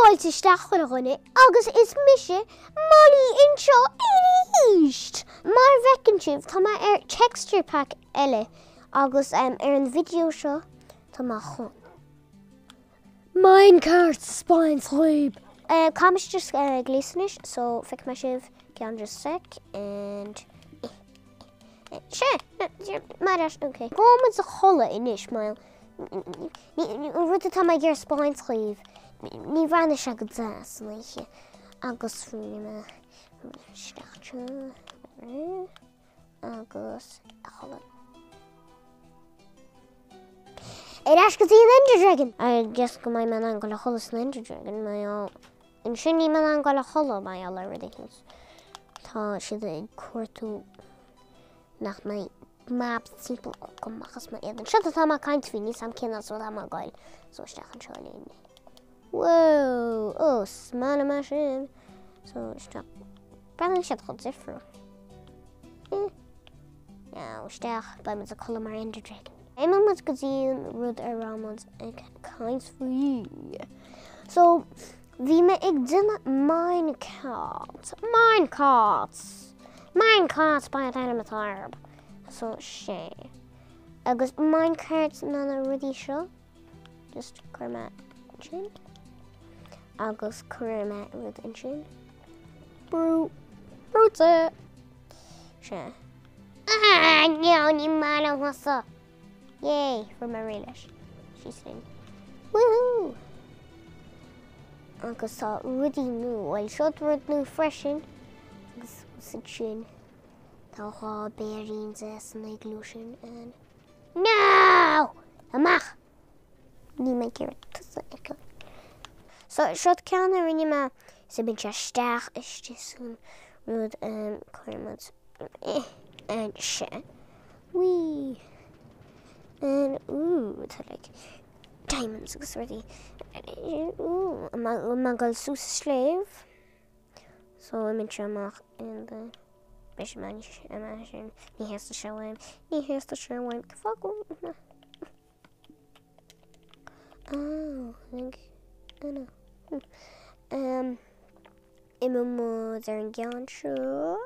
Fáilte isteach chuile dhuine agus is mise Molly anseo arís! Mar a bhfeiceann sibh tá mé ar texture pack eile agus ar an video seo tá mé chun Minecart a 'speáint dhaoib! Caithfidh mise just gléasadh anois so feicfidh mé sibh ceann just sec and Sea, mar as, ok. Gabhfaidh muid a chodladh anois mar an rud atá mé ag iarraidh 'speáint dhaoibh, ní bhreathnaíonn sé go deas san oíche agus rinne mé isteach anseo agus a chodladh. Ar ais go dtí an Ender Dragon! I guess go mbeidh mé in ann dul a chodladh san Ender Dragon, mar gheall ansin níl mé in ann dul a chodladh mar gheall ar rud éicint. Tá siad ag cuartú nach mbeidh mobs timpeall agam agus m'éadan. Seo atá mé ag caint faoi, níl 's a'm cén áit atá mé ag goil. So isteach anseo linn. Whoa! Oh, is maith liom é sin. So isteach. Breathnaíonn siad chomh difriúil. Eh. Now, isteach, beidh muid ag codladh mar Ender Dragon. Imíonn muid go dtí an rud a raibh muid ag caint faoi. So, bhí mé ag déanamh minecart. Minecarts! Minecarts ba an t-ainm atá air. So, sé. Agus minecarts ná na rudaí seo. Just cuir mé ansin. Agus cuir mé rud ansin. Brú. Brúite. Sea. Ah, no, ní maith liom thusa. Yay, fuair mé réidh leis. Síos linn. Woohoo! Agus tá rudaí nua. Bhuel, seo rud nua freisin. Agus ansin tá 2 béirín deas san igloo sin. And No! Amach! Níl mé ag iarraidh tusa a fheiceáil. So, seo ceann a rinne mé so bíonn sé isteach istigh san rud um, cuireann muid eh, ansin. Whee! And, ooh, tá like diamonds agus rudaí. Ooh, am ag dul suas sléibh. So, imíonn sé amach in the Beidh sé mar sin, ní theastaigh sé uaim, ní theastaigh sé uaim, cén fáth go bhfuil Oh, I think, I know. Um, imíonn muid ar an gceann seo.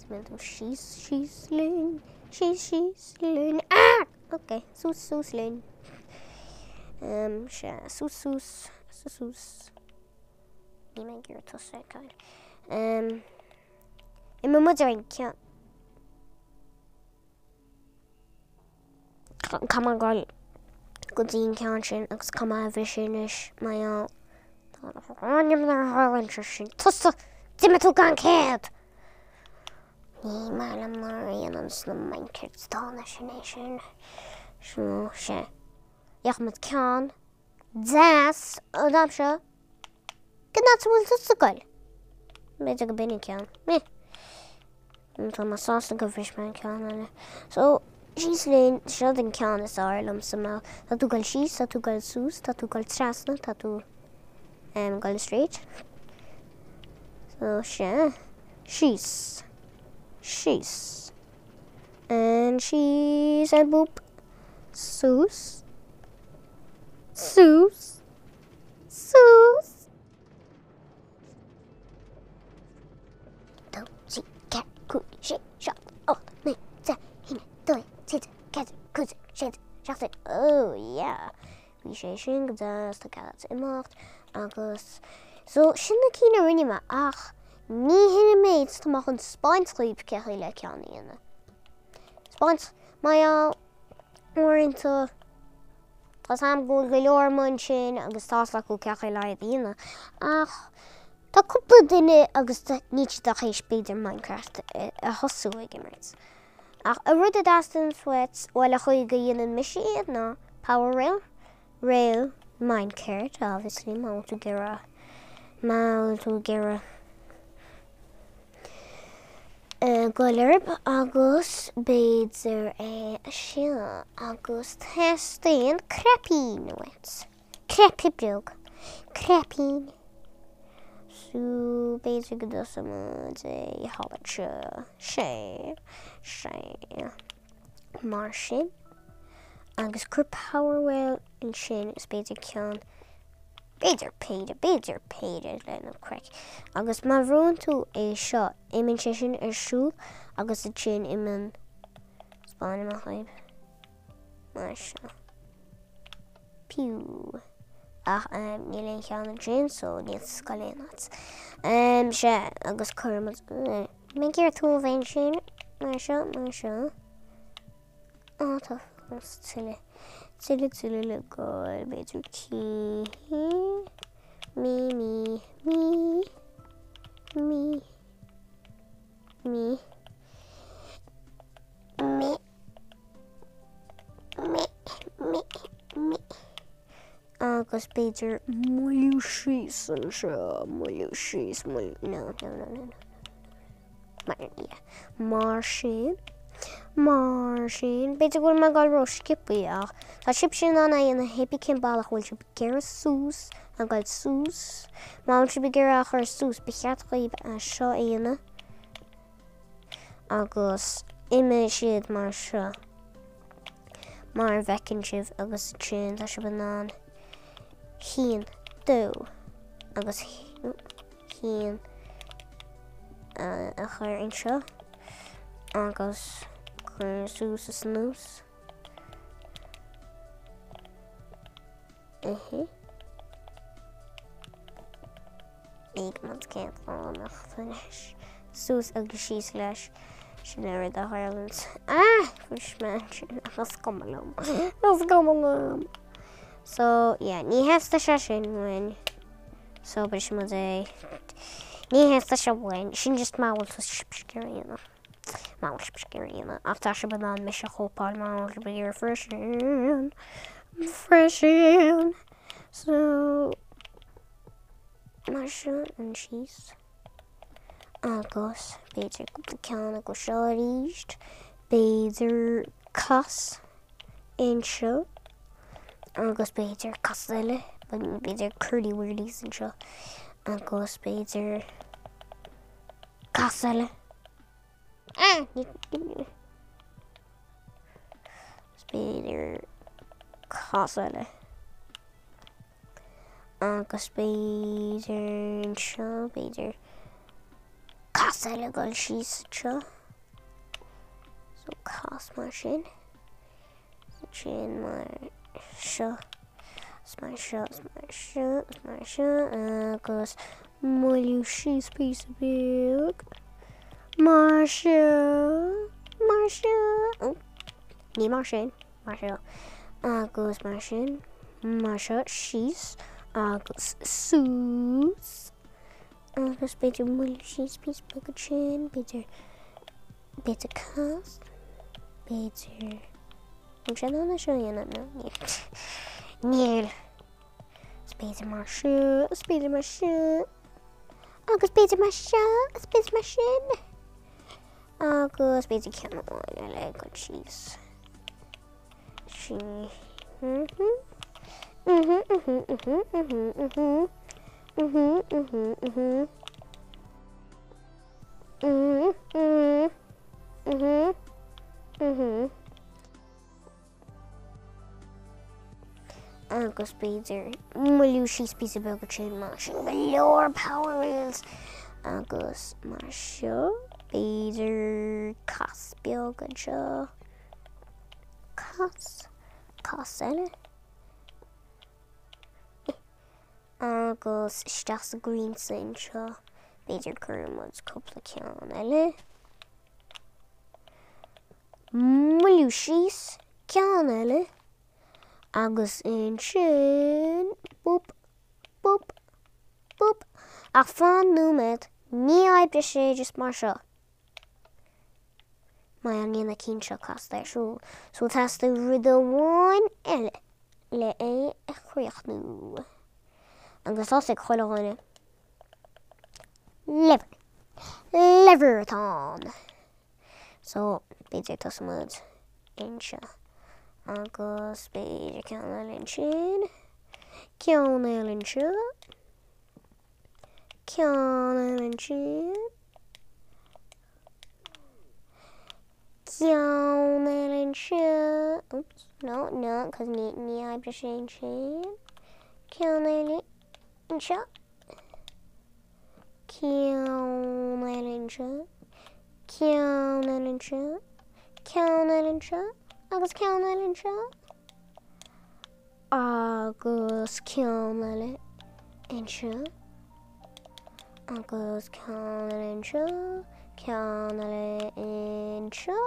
So imíonn tú síos, síos linn, síos, síos linn. Ah! Ok, suas, suas linn. Um, sea, suas, suas, suas, suas. Níl mé ag iarraidh tusa a fheiceáil. Um, Imíonn muid ar an ceann. Caithfidh mé dul go dtí an ceann sin agus caithfidh mé a bhriseadh anois mar gheall sin tusa d'imigh tú gan cead! Ní maith liom mar a dhéanann sna minecarts dána sin é sin. Sin sé. Dheachaigh muid ceann deas an am seo. Cén áit a bhfuil tusa ag goil? B'fhéidir go b'in an ceann. Eh. Tá mé sásta gur bhris mé an ceann eile. So, síos linn, seo an ceann is fearr liomsa mar tá tú ag goil síos, tá tú ag goil suas, tá tú ag goil trasna, tá tú um, goil straight. So, sea, síos, síos, and síos, and boop, suas, suas, suas. 2, 3, 4, 5, 6, 7, 8, 9, 10, 1, 2, 3, 4, 5, 6, 7, oh yeah. Bhí sé sin go deas, tá cead imeacht agus so sin na cinn a rinne mé ach ní hin an méid tá mé chun 'speáint dhaoibh cén chaoi le ceann a dhéanamh. 'Speáint mar gheall uaireanta tá's a'm go bhfuil go leor amuigh ansin agus tá's acu cén chaoi le iad a dhéanamh ach tá cúpla duine agus níl siad ach théis b'fhéidir Minecraft a thosú ag imirt. Ach an rud a dteastaíonn uait, bhuel an chaoi go dhéanann mise iad ná power rail, rail, minecart obviously má bhfuil tú ag iarraidh, má bhfuil tú ag iarraidh goil orb agus b'fhéidir é seo agus teastaíonn crepín uait. Crepe beag. Crepín. So b'fhéidir go dtosóidh muid é thall anseo. Sé. Sé. Mar sin. Agus cuir power rail ansin is b'fhéidir ceann. B'fhéidir péire, b'fhéidir péire le na craic. Agus má bhrúnn tú é seo, imíonn sé sin ar siúl agus ansin imíonn spáin amach dhaoibh. Mar seo. Piú. Ach um, níl aon cheann ansin, so níl scoil aon áit. Um, sea, agus cuirimid... Uh, mé ag iarraidh tú a bheith ansin. Mar seo, mar seo. Á, tá fós tuilleadh, tuilleadh, tuilleadh le gabháil, b'fhéidir cí, mí, mí, mí, mí, mí, mí, mí, mí, mí, agus b'fhéidir moilliú síos anseo, moilliú síos, moilliú, no, no, no, no, no. Mar sin, mar sin, b'fhéidir go bhfuil mé ag dul ró-sciobthaí ach tá sibhse in ann é a dhéanamh cibé cén bealach a bhfuil sibh ag iarraidh suas, ag dul suas. Má bhfuil sibh ag iarraidh a chur suas, ba cheart dhaoibh é seo a dhéanamh agus imeoidh siad mar seo. Mar a bhfeiceann sibh agus ansin tá sibh in ann haon, dó agus haon a chur anseo agus cur suas is anuas. Uhu. Ag muid céad fánacht anois. Suas agus síos leis. Sin an rud a tharlaíonn. Ah! Bhris mé ansin ach is cuma liom. Is cuma liom. So, yeah, ní theastaigh sé sin uainn. So brisfidh muid é. Ní theastaigh sé uainn. Sin just má bhfuil sibh ag iarraidh a dhéanamh. Má bhfuil sibh ag iarraidh a dhéanamh. Ach tá sibh in ann mise a chóipeáil má bhfuil sibh ag iarraidh freisin. Freisin. So, mar seo an síos. Agus b'fhéidir cúpla ceann acu seo arís. B'fhéidir cos anseo. Agus b'fhéidir cos eile. B'fhéidir curly whirlies anseo. Agus b'fhéidir cos eile. Ah! B'fhéidir cos eile. Agus b'fhéidir anseo, b'fhéidir cos eile dul síos anseo. So cos mar sin. Sin mar seo. Mar seo, mar seo, mar seo, agus moilliú síos píosa beag. Mar seo, mar seo. Oh, ní mar sin. Mar seo agus mar sin, mar seo, síos agus suas agus b'fhéidir moilliú síos píosa beag ansin, b'fhéidir, b'fhéidir cos, b'fhéidir, an sin an seo a dhéanamh? No, níl. Níl. Is b'fhéidir mar seo, is b'fhéidir mar seo, agus b'fhéidir mar seo, is b'fhéidir mar sin. Agus b'fhéidir ceann amháin eile ag dul síos. Sí. Mhm. Mhm, mhm, mhm, mhm, mhm. Mhm, mhm, mhm. Mhm, mhm. Mhm. Mhm. Agus b'fhéidir moilliú síos píosa beag ansin mar sin go leor power rails agus mar seo b'fhéidir cos beag anseo cos cos eile agus isteach sa gcoinse anseo b'fhéidir cuireann muid cúpla ceann eile. Moilliú síos, ceann eile, agus ansin, boop, boop, boop. Ach fan nóiméad, ní oibreoidh sé just mar seo. Mar níl na cinn seo casta ar siúl, so teastaíonn rud amháin eile le é a chríochnú. Agus tá a fhios ag chuile dhuine. Lever. Lever atá ann. So, b'fhéidir tosóimid anseo. Agus b'fhéidir ceann eile ansin. Ceann eile anseo. Ceann eile ansin. Ceann eile anseo. Oops, no, no, cos ní, ní oibreoidh sé ansin. Ceann eile. anseo. Ceann eile anseo. Ceann eile anseo. Ceann eile anseo. Agus ceann eile anseo. Agus ceann eile anseo. Agus ceann eile anseo. Ceann eile anseo.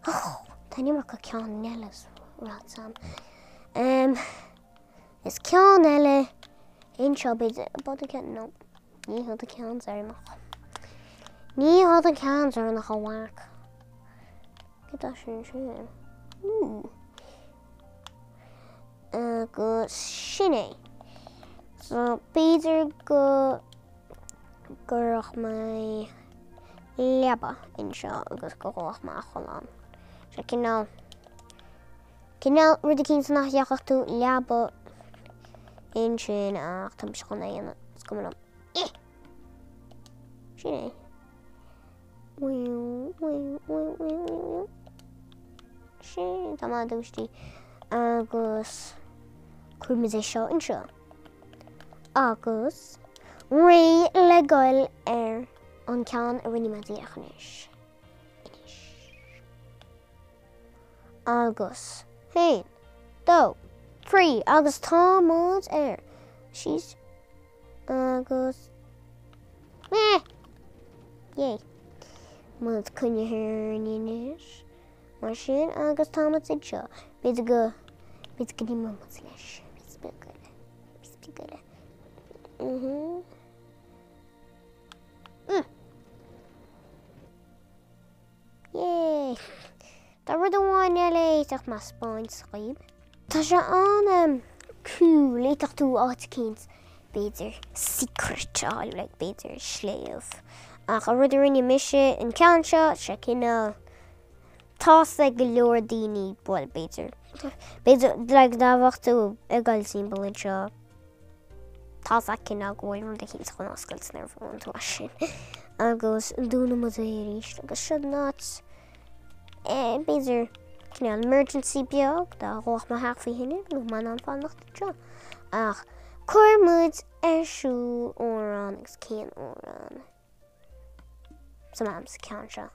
Oh, tá an iomarca ceann eile ráite a'm. Is ceann eile anseo b'fhéidir bud ceann no. Ní hé an ceann deireanach. Ní hé an ceann deireanach a mhac. Cad é sin sin? Ooh. Agus sin é. So b'fhéidir go gcuirfeadh mé leaba anseo agus go gabhfadh mé a chodladh ann. Sé cineál cineál rud eicínt nach bhfeicfeadh tú leaba ansin ach tá mise chun é a dhéanamh. Is cuma liom. Eh! Sin é. Sin tá mé dúistí agus cuirimid é seo anseo. Agus réidh le goil ar an ceann a rinne mé díreach anois. Anois. Agus haon, dó, trí agus tá muid ar síos agus eh! Yay. Muid coinnithe orainn anois. Mar sin agus tá muid anseo. B'fhéidir go b'fhéidir go n-imeoidh muid leis. Píosa beag eile. Píosa beag eile. Mhm. Mm. Yay! Tá rud amháin eile a fhéadfadh mé a 'spáint dhaoib. Tá sé an cool, fhéadfadh tú áit eicínt, b'fhéidir secret a fháil, like b'fhéidir sléibh. Ach an rud a rinne mise an ceann seo, sé cineál, tá's ag go leor daoine, bhuel b'fhéidir, b'fhéidir like dá bheadh tú ag dul timpeall anseo, Tá's a'd cineál go bhfuil rud eicínt chun oscailt nuair a bhuaileann tú as sin. Agus dúnann muid é arís agus seo an áit eh, b'fhéidir cineál emergency beag dá dhófadh mo theach faoi thine nó má in ann fanacht anseo. Ach cuir muid ar siúl amhrán agus cén amhrán? Sa am sa ceann seo.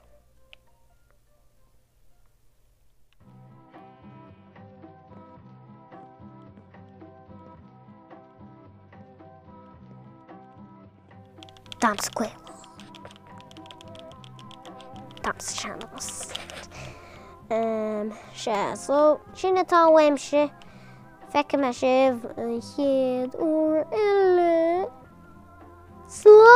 Damhsa Gaelach. Damhsa sean-nós. Um, sea, so sin atá uaimse. Feicfidh mé sibh an chéad uair eile. Slán!